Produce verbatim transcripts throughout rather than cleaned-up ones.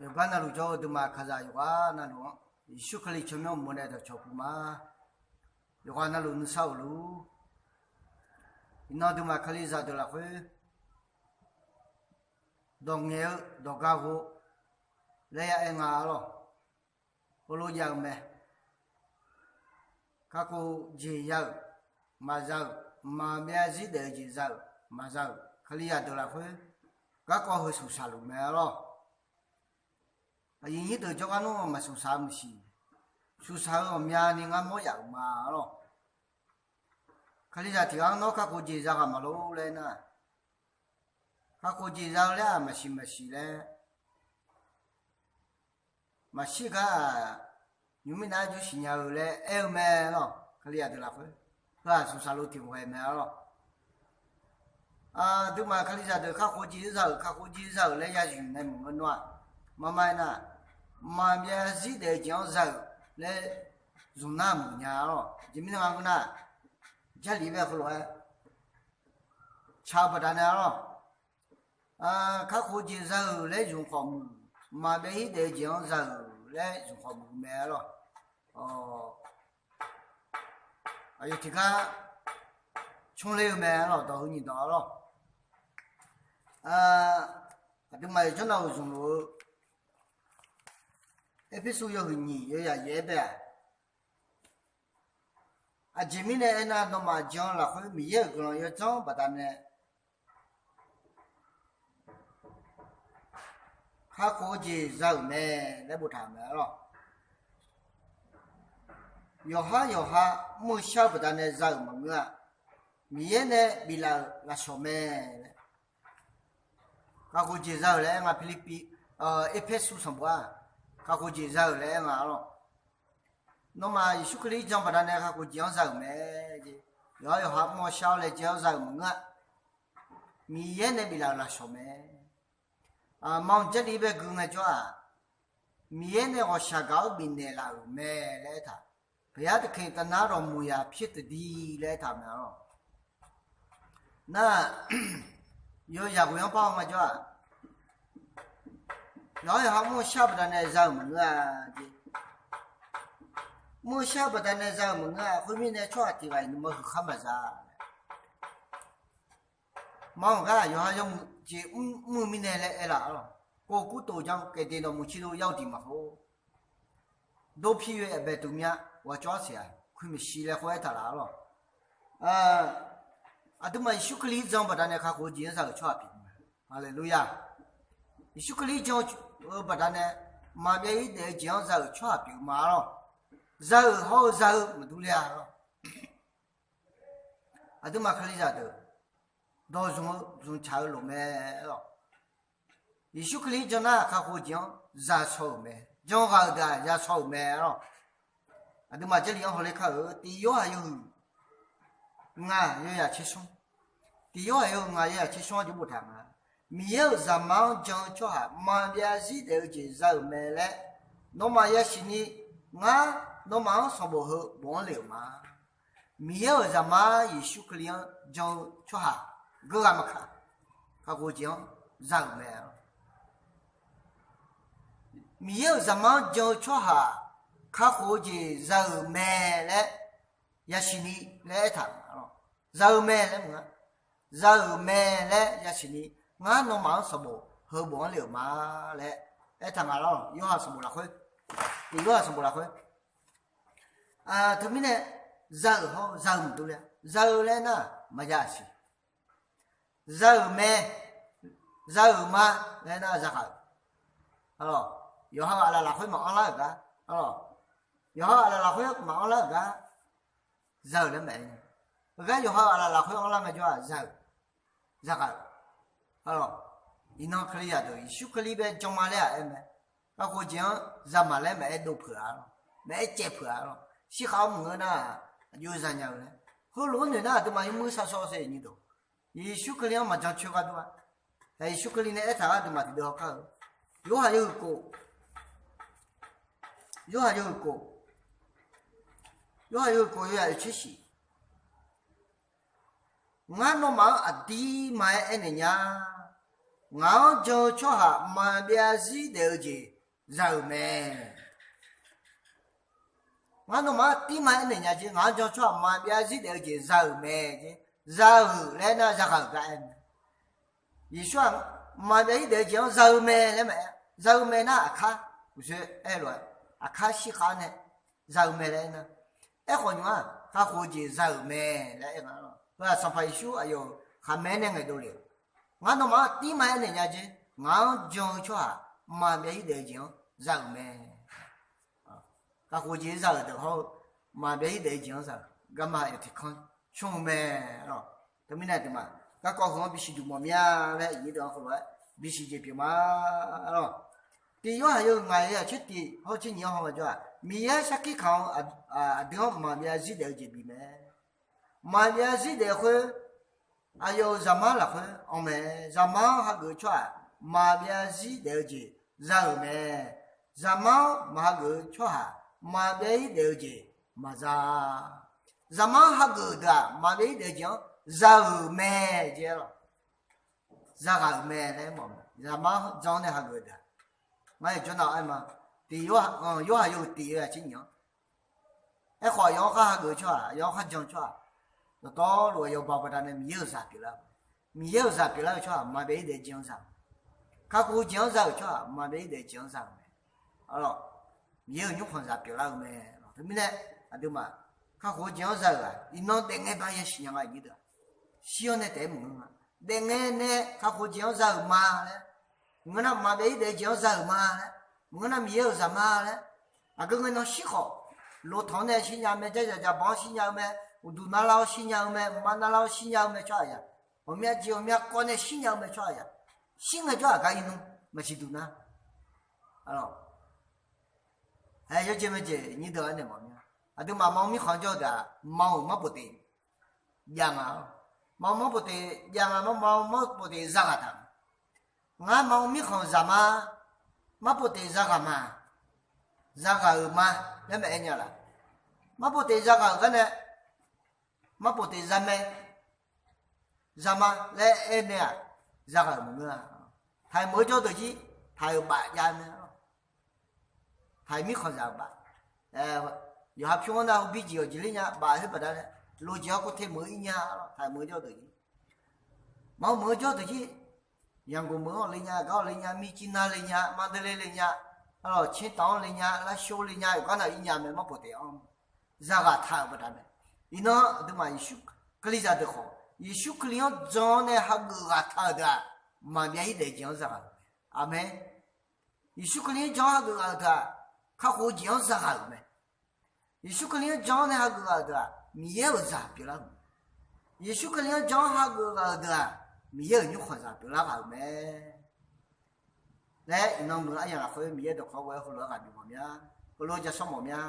Yawqgar navluf jawr-eu duimaf kaqzaq yawqghaq navluf-anr, Yeqsur Kali tsawrmyanr uqmov nae dawqcawq puq ma. Yawqghaq navluf nuisar uq luf-ur. Iqnan duimaf Kalizaq deuq lafkhoer dawq ngaeq-eu dawq gar ghov laer ya aer nga arlawr. Heulof jav-eu mae. Kakhof jeq za-euq maqza-euq, mqmaq maqbyav zarzir daef-eu jeq za-euq maqza-euq Kalizaq deuq lafkhoer garkawv heu smqshaq luf mae arlawr. Aqyuif nyir deuq jawrgar nmr maqsmqshaq-eu maqsiq, smqshaq-eu ghawqmyani ngar mawr yaf-euq ma arlawr. Kalizaq tiq ghaq-anr nawr kakhof jeq za ghaq maqlor laer nar, kakhof jeq za-eu laer-aq maqsiq maqsiq laer, maqshir gar-aq, nymq mirnae arjur siqnya-eu laer aer-eu mae arlawr. Kalizaq deuq lafkhoer heu-aq smqshaq luf tiq ghaq-aer mae arlawr. Aqduimaf Kalizaq deuq kakhof jeq za-euq, kakhof jeq za-euq laer ya zmq nae maqngeur nawr-aq, maqma aernar, mqmaq maqbyav zarzir daef-eu jeq-anr za-euq laer zmq nar maqngeur nya arlawr. Aqjeq mirnae nga ngeur nar, Jarlif bae heulof-aer tsaq-eu baqdanae arlawr, kakhof jeq za-euq laer zmq khawf muiq, mqmaq maqbyav zarzir daef-eu jeq-anr za-euq laer zmq khawf muiq-eu mae arlawr. Aqyawf tiqgar cmr ler-eu mae arlawr, dawq heu nyiq dawq arlawr. Aqduimaf yawqjawr nav-euq zmqluf-eu Erpersu yawhuiq nyiq yawyaq yaef-aer bae-aq, aqjeq mirnae aernar, nawmaf jan-eu lafkhoer Miqyaer-euq guiqlanq yawdzanr baqdanae kakhof-eu jeq za-euq mae laer boftaq-euq mae arlawr. Yawqhar yawqha mr-eu shar-eu baqdanae za-euq maqngeur-a. Miqyaer nae biflaf-euq lafsawq mae laer kakhof jeq za-euq laer aer nga. Pirlirpiv, Erpersu sanqbof-aq, kakhof jeq za-euq laer aer nga arlawr. Nawmaf Yeqsur Kali-anr jan baqdanae kakhof jeq-anr za-euq mae jeq. Yawqhar yawqha mr-awr shar-awr laejae-awr za-euq maqngeur-a. Miqyaer nae biflaf-euq lafsawq mae. Maqanr Jarlif bae gui ngaejawr-aq, Miqyaer nae ghawqshaq gaq-awr bifnaeq laf-euq mae laer aertaq, paqyar taqkaq taqnar dawqmuiq yaq pyaer taqdi laer aertaq mae arlawr. Nar, yawzaq ghoeq-anr par-awr ngaejawr-aq, yawqhar yawqha mr-eu shar-eu baqdanae za-euq maqngeur-a jeq. Mr-eu shar-eu baqdanae za-euq maqngeur-a. Khoermirnae tsawrhaq tiq ghaq-iq nuima huiq khar maqza. Maqanr gar yawqha yawmuiq jeq mr-eu mirnae laer aerlaf arlawr. Kov kur tov jan kaeqdeq nawq muiq cirlo yar-eu diq maqkhof. Dov pir yoe aqbae tuq myav ghawqjawr arsiq-aq, kuir maeqshi laer khoer aertaq laf arlawr. Aqduimaf Yeqsur Kali-anr jan baqdanae kakhof-eu jeq-anr za-euq tsawrhaq pyeuf-eu mae. Haleluya! Yeqsur Kali-anr jan-eu baqdanae maqbyav ir daef-eu jeq-anr za-euq tsawrhaq pyeuf-eu ma arlawr. Za-euq hawr-eu za-eu maqdur ler-a arlawr. Aqduimaf Kalizaq deuq dawq zmq-eu zmqtsaq-eu lof mae arlawr. Yeqsur Kali-anr jan nar kakhof-eu jeq-anr za shaw-euq mae. Jan ghaq-euq deuq-aq ya shaw-euq mae arlawr. Aqduimaf Jarlif-anr hawler kar-euq tiq yorhaq yawhuiq ngaq yawzaq tsersmr, tiq yorhaq yawhuiq ngaq yawzaq tsersmr-anr jawr boftaq nga. Miqyaer-euq Zaqmar-anr jan-eu tsawrhaq maqbyav zarzir daef-eu jeq za-euq mae laer nawmaf yasiq ni, ngar nawmaf-anr sanqbof heu bof-anr lef-euq ma. Miqyaer-euq Zaqmar Yeqsur Kali-anr jan-eu tsawrhaq geughaq maqkaq, kakhof-eu jeq-anr za-euq mae. Miqyaer-euq Zaqmar-anr jan-eu tsawrhaq kakhof-eu jeq za-euq mae laer yasiq ni laer aertaq-euq ma arlawr. Za-eu mae laer maqnga, za-euq mae laer yasiq ni, ngar nawmaf-anr sanqbof heu bof-anr lef-euq ma laer aertaq nga lawr. Yorhaq sanqbof lafkhoer, tiq yorhaq sanqbof lafkhoer. Teumirnae za-euq hawr za-eu maqdur ler-a. Za-eu laer nar maqya siq. Za-euq mae, za-euq ma laer nar zaghaq-euq. Yawqha-euq aqlaf lafkhoer maqanr lar-euq gar, yawqha-euq aqlaf lafkhoer maqanr lar-euq gar, za-euq laer maqaer nya. Heugar yawqha-euq aqlaf lafkhoer anr lar ngaejawr-aq za-euq, zaghaq-euq. Iqnan Kalizaq deuq Yeqsur Kali bae jan ma laer-aq aer mae. Kakhof jeq-anr za maq laer maqaer dov peuq-a lawr, maqaer caev peuq-a lawr. Shirkhav-anr maqngeur nar-aq, aqjox zanya-eu laer. Heulof-anr noeq nar aqduimaf yawmuir sharshawr-eu sae nyi deuq, Yeqsur Kali-anr maqjan coer gharduq-a. Yeqsur Kali nae aertaq-euq aqduimaf tiqdeuv hawkar-eu, Yorhaq yawhuiq kof, Yorhaq yawhuiq kof, Yorhaq yawhuiq kof yawzaq oeqtser shif. Ngar nawmaf-anr aqdirma-aer aernaeq nya. Ngaq-anr jan-eu tsawrhaq maqbyav zir daef-eu jeq za-euq mae. Ngar nawmaf-anr tirma aernaeq nya jeq, ngaq-anr jan-eu tsawrhaq maqbyav zir daef-eu jeq za-euq mae jeq. Za-euq laer nar, zaghaq-euq gar aer mae. Yeqsur-aq, maqbyav zir daef-eu jeq-anr za-eu mae laer maqaer, za-eu mae nar aqkar, uqshoe aerlof-aer, aqkar shirkhav nae za-eu mae laer aer nar, aerkhawf nymq-aq kakhof-eu jeq za-euq mae laer aer nga. Heu-aq Sanqpaq Yeqsur aqyawf-euq khaqmae nae ngaeqdov le-euq. Ngar nawmaf-anr tirma aernaeq nya jeq, ngaq-anr jan-eu tsawrhaq maqbyav zir daef-eu jeq-anr za-euq mae. Kakhof-eu jeq za-euq deuq hawr-eu, maqbyav zir daef-eu jeq-anr za-euq garma aqyawf tiqkanr cmr-eu mae. Teumirnae aqduimaf garkawv heu-anr bisiq duq mawf mir-a laer iqnyir deuq-anr heulof-aer bisiq jeq pyeuf ma lawq. Tiq Yorhaq yawhuiq ngaq-euq aqtser tiq hawr tser nyiq-anr haw maqjawr-aq, Miqyaer sarkir kamq-eu aqdui-anr maqbyav zir daef-eu jeq bif mae. Maqbyav zir daef khoer, aqyawf-euq Zaqmar lafkhoer anr mae. Zaqmar-anr hageuf-eu tsawrhaq maqbyav zir daef-eu jeq za-euq mae. Zaqmar-anr maqhageuf-eu tsawrhaq maqbyav zir daef-eu jeq maqza. Zaqmar-anr hageuf-euq deuq-aq maqbyav zir daef-eu jeq-anr za-euq mae jeq-aer lawq. Zaghaq-euq mae laer mawf-eu mae. Zaqmar-anr jan-anr nae hageuf-eu deuq-aq, ngar-iq jawrnav aer ma. Tiq Yorhaq yawhuiq tiq-eu aqtser nyiq-anr, aerkhawf aqyawf-anr khar hageuf-eu tsawrhaq, aqyawf-anr khar jan-eu tsawrhaq, dawqtawvluf aqyawf baw baqdanae Miqyaer-euq zaq pyeuflar-eu mae. Miqyaer-euq zaq pyeuflar-eu tsawrhaq maqbyav zir daef jeq-anr za-euq, kakhof-eu jeq-anr za-euq tsawrhaq maqbyav zir daef jeq-anr za-euq mae. Arlawq, Miqyaer-euq nymrkhanq zaq pyeuflar-eu mae. Teumirnae aqduimaf kakhof-eu jeq-anr za-euq-aq, iqnan daefngae ba yasiq nya nga iqnyir deuq-aq. Shir-awr nae taef-aer maqngeur nga. Daefngae nae kakhof-eu jeq-anr za-euq ma laer, maqngeur nar maqbyav zir daef jeq-anr za-euq ma laer, maqngeur nar Miqyaer-euq zaq ma laer, aqgeu ngae nan shir khawf, loqtanq-anr nae shirnya-eu mae, dzardzaq dzaqbanq-anr shirnya-eu mae, uqduq narlar-awr shirnya-eu mae, mqmav narlar-awr shirnya-eu mae tsawrhaq yaq, ghawqmya jeq ghawqmya kawv nae shirnya-eu mae tsawrhaq yaq, shir ngae jawr-aq gar irnmr maqsiq duq nar. Arlawq, aer yawjeq maejeq iqnyir deuq-anr naeq mawf mir-a. Aqduimaf ma-eu mirkhanq-anr jawr-eu deuq-aq, ma-euq marbof teq jav nga-awr, ma-eu marbof teq jav nga, ma-eu marbof teq zaghaq taq-eu. Ngar ma-eu mirkhanq zaq ma, marbof teq zaghaq ma, zaghaq-euq ma laer maqaer nya laf. Marbof teq zaghaq-euq gar nae, marbof teq zamae, zama laer aer nae-aq, zaghaq-euq maqngeur-a. Taq-euq meuq-eu jawr deuq jir, taq-euq baf jav mae-a. Taq-euq mirkhanq zaq-euq baf, yawqha pyur-anr nar hawbir jeq yawqjeq ler nya baf khoer baqdanae, loqjeq-awr kov te meuq-eu ir nya-a. Taq-euq meuq-eu jawr deuq jir, maqngeur meuq-eu jawr deuq jir, Yanqgoq meuq-anr le nya, gar-awr le nya, mircir nar le nya, marderler le nya, arlawq, Tsertaq-anr le nya, Larshov le nya, yawqgar naq ir nya mae, marbof teq-anr zaghaq taq-euq baqdanae. Iqnan aqduimaf Yeqsur Kali zaqdeuq khawf, Yeqsur Kali-anr jan-awr nae hageuf ghaq taq-euq deuq-aq, maqbyav zir daef jeq-anr zaghaq-euq mae. Aqmeq. Yeqsur Kali-anr jan-awr hageuf ghaq-euq deuq-aq, kakhof-eu jeq-anr zaghaq-euq mae. Yeqsur Kali-anr jan-awr nae hageuf ghaq-euq deuq-aq, Miqyaer-euq zaq pyeuflar-euq mae. Yeqsur Kali-anr jan-awr hageuf ghaq-euq deuq-aq, Miqyaer-euq nymrkhanq zaq pyeuflar ghaq-euq mae laer iqnan muiq-eu aryamq lafkhoer Miqyaer dawqkawq ghoe-aer heulof-aer ghaq bif mawf mya. Heulof-aer ja shawr mawf mya.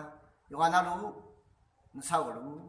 Yawqghaq navluf, nuisar ghawqluf